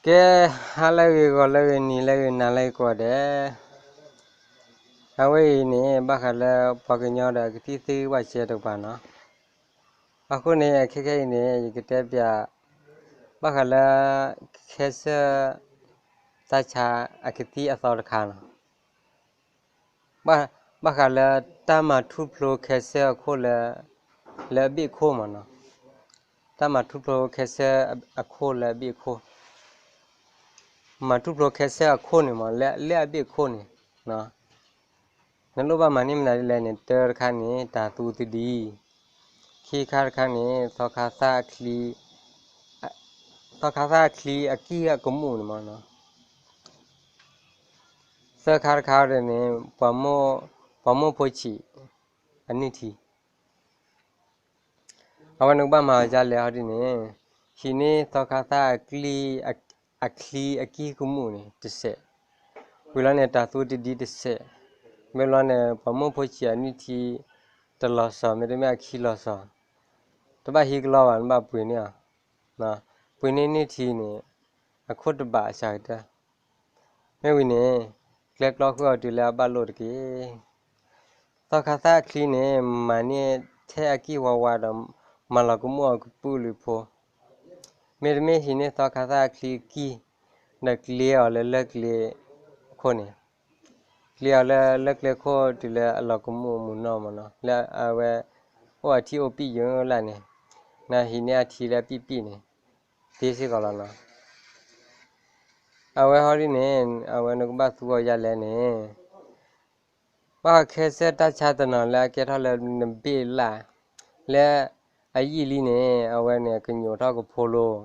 ကဲ, ဟါလၢအဂ့ၤ ဂီၤလၢအဂ့ၤ နံၤလၢအဂ့ၤ နၤလၢအဂ့ၤကိးဂၤဒဲး, အဝဲအံၤန့ၣ် ဘၣ်ဃးလၢပှၤကညီဒီးကသံၣ်သ့ၣ်ဂံၢ်ဘၣ်စဲတကပၤနီၤ, အဃိန့ၣ် ခဲခဲအံၤန့ၣ် ယကတဲပၠး ဘၣ်ဃးလၢ ခဲစၢၣ် တၢ်ဆါအကသံၣ်အသီတခါနီၤ. ဘၣ်ဃးလၢတၢ်မၤထူၣ်ဖျိခဲစၢၣ်အခိၣ်လၢ လၢအဘ့ၣ်ခိၣ်မးနီၤ, တၢ်မၤထူၣ်ဖျိခဲစၢၣ်အခိၣ်လၢအဘ့ၣ်ခိၣ်, မၤထူၣ်ဖျိခဲစၢၣ်အခိၣ်န့ၣ်မး လၢအဘ့ၣ်ခိၣ်န့ၣ်, နလိၣ်ဘၣ်မၤန့ၢ်မနုၤဒ်လဲၣ်န့ၣ် တၢတခါန့ၣ် တၢ်သူတဒံ, ခံခါတခါန့ၣ် သီခါသၣ်အချံ, သီခါသၣ်အချံအကံၢ်အကမူၣ်န့ၣ်မးနီၤ. သၢခါတခါန့ၣ် ပှၤမိၢ်ဖိဆံး အနုၢ်ထံ, အဝဲနကဘၣ်မၤအီၤဒ်လဲၣ်ဟီဒ်န့ၣ်, ဟံးန့ၢ်သီခါသၣ်အချံ, အချံအကံၢ်ကမူၣ်န့ၣ်တစဲး, ဝံၤလီၤန့ၣ် တၢ်သူတဒံတစဲး, မ့ၢ်လီၤန့ၣ် ပှၤမိၢ်ဖိဆံးအနုၢ်ထံ တလီၤစီၤ မ့တမ့ၢ်အခံလီၤစီၤ, တဘၣ်ဟံးကလီဘၣ် နဘၣ်ပှ့ၤန့ၢ်အီၤ, ပှ့ၤန့ၢ်နုၢ်ထံန့ၣ် အခိၣ်တဘးအစှၤကတၢၢ် မ့ၢ်ဝံၤန့ၣ် ကျဲကျီဃုာ်အီၤတုၤလၢအဘၣ်လိၣ်တက့ၢ်. သီခါသၣ်အချံန့ၣ် မၤန့ၢ်ထဲအကံၢ်ဝါဝါဒီး မၤလီၤကမူၣ်အီၤကပုာ်လုာ်ဖိ, မ့တမ့ၢ်ဟံးန့ၢ်သီခါသၣ်အချံအကံၢ် ဒီးကျ့အီၤလၢလၢၢ်ကျဲခိၣ်န့ၣ်, ကျ့အီၤလၢလၢၢ်ကျဲခိၣ်တုၤလၢအလီၤကမူၣ်မုာ်နီၢ်မးနီၤ လၢအဝဲ အိၣ်အထံအိၣ်ပံၣ်ယိလၢ်န့ၣ်, နဟံးန့ၢ်အထံလၢအပံၣ်ပံၣ်န့ၣ် သ့စ့ၢ်ကီးလီၤနီၤ. အဝဲဟီဒ်န့ၣ် အဝဲနကဘၣ်သူအီၤဒ်လဲၣ်န့ၣ်, ဘၣ်ဃးခဲစၢၣ်တၢ်ဆါတနီၤလၢအကဲထီၣ်လၢနဘ့ၣ်လၢ်, လၢအယံာ်လံန့ၣ် အဝဲန့ၣ်ကညိးထီၣ်ကဖိလိၤ,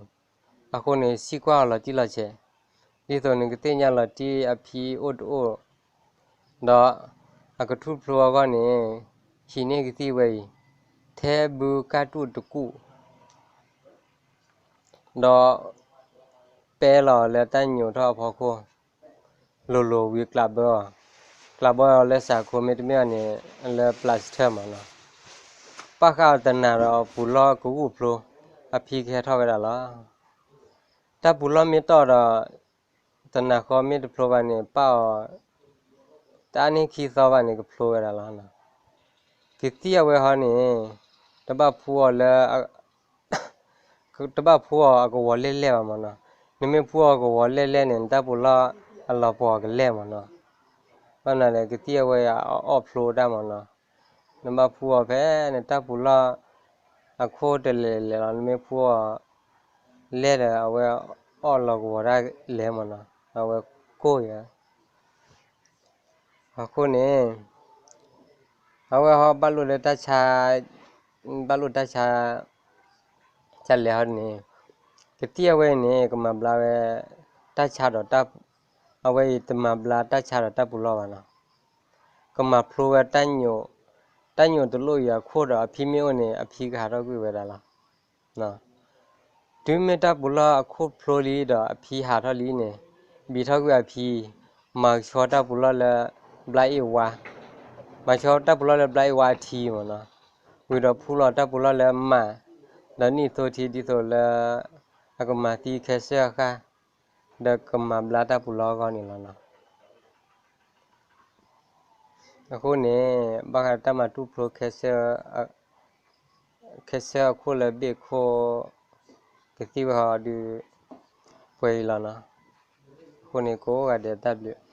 အဃိန့ၣ် စံၣ်ကွၢ်အီၤလီၤတံၢ်လီၤဆဲး, ဒ်သိးနကသ့ၣ်ညါလီၤတံၢ်အဖံအိၣ်တအိၣ်, ဒီးအကထူၣ်ဖျိအဂီၢ်န့ၣ် ဟံးန့ၢ်ကသံၣ်ဝဲအံၤ ထဲဘုကၢ်တူၣ်တကူၣ် ဒီးပဲလီၤလၢတၢ်ညိးထီၣ်အဖီခိၣ် လိၤလိၤဝံၤကျးဘၢအီၤ, ကျးဘၢအီၤလၢစးခိ မ့တမ့ၢ်အီၤန့ၣ် လၢ plastic မးနီၤ, ပာ်ဃာ်အီၤတနၤဒီးပူၤလီၢ်ကဂူၢ်ဖျိ အဖံကဟဲထီၣ်ဝဲဒၣ်လီၤ. တၢ်ပူၤလီၢ်မ့ၢ်တီၢ်ဒီး တနၤဃီမ့ၢ်တဖျိဘၣ်န့ၣ် ပာ်အီၤ တအါန့ၢ်ခံသီဘၣ်န့ၣ် ကဖျိဝဲဒၣ်လီၤ. ကသံၣ်အဝဲဟီန့ၣ် တဘၣ်ဖှူအီၤလၢ တဘၣ်ဖှူအီၤအကဝီၤလဲၢ်လဲၢ်ဘၣ်မးနီၤ, နမ့ၢ်ဖှူအီၤကဝီၤလဲၢ်လဲၢ်န့ၣ် နတၢ်ပူၤလီၢ်အလီၤပှီၤကလဲၢ်မးနီၤ, ဘၣ်မနုၤလဲၣ် ကသံၣ်အဝဲအအီၣ်ဖျိတၢ်မးနီၤ, နဘၣ်ဖှူအီၤဖဲနတၢ်ပူၤလီၢ် အခိၣ်တလဲၤလဲၤလီၤ နမ့ၢ်ဖှူအီၤ လဲၢ်ဒီး အဝဲအီၣ်လီၤကဝီၤဒၣ်လဲၢ်မးနီၤ, အဝဲကိၢ်ယၤ အဃိန့ၣ် အဝဲဟီဘၣ်လိၣ်လၢတၢ်ဆါ, ဘၣ်လိၣ်တၢ်ဆါ တၢ်လဲၤဟီန့ၣ်, ကသံၣ်အဝဲအံၤန့ၣ် ကမၤဘျါဝဲ တၢ်ဆါဒီး အဝဲအံၤတမၤဘျါတၢ်ဆါဒီးတၢ်ပူၤလီၢ်ဘၣ်နီၤ, ကမၤဖျိဝဲ တၢ်ညိးတလိၣ်အံၤအခိၣ်ဒီး အဖံမ့ၢ်အိၣ်န့ၣ် အဖံကဟးထီၣ်ကွံာ်ဝဲဒၣ်လီၤ. တုၤမ့ၢ်တၢ်ပူၤလီၢ်အခိၣ်ဖျိလံဒီး အဖံဟးထီၣ်လံန့ၣ်, ဘံးထီၣ်ကွံာ်အဖံ, မၤကဆှီတၢ်ပူၤလီၢ်လၢ ဘျါအ့ၣ်ဝါ, မၤဆှီတၢ်ပူၤလီၢ်လၢဘျါအ့ၣ်ဝါအထံမးနီၤ, ဝံၤဒီးဖှူလီၤတၢ်ပူၤလီၢ်လၢမး, ဒီးနံၣ်သိထံဒ်သိးလၢ အကမၤသံခဲစၢၣ်အဃၢ်, ဒီးကမၤဘျါတၢ်ပူၤလီၢ်အဂီၢ်န့ၣ်လီၤနီၤ. အဃိန့ၣ် ဘၣ်ဃးတၢ်မၤထူၣ်ဖျိ ခဲစၢၣ်အခိၣ်လၢဘ့ၣ်ခိၣ် ကသံၣ်ဝဲဟီဒုး ပှဲၤအံၤလီၤနီၤ. အဃိန့ၣ် ကိးဂၤဒဲးတၢ်ဘျုး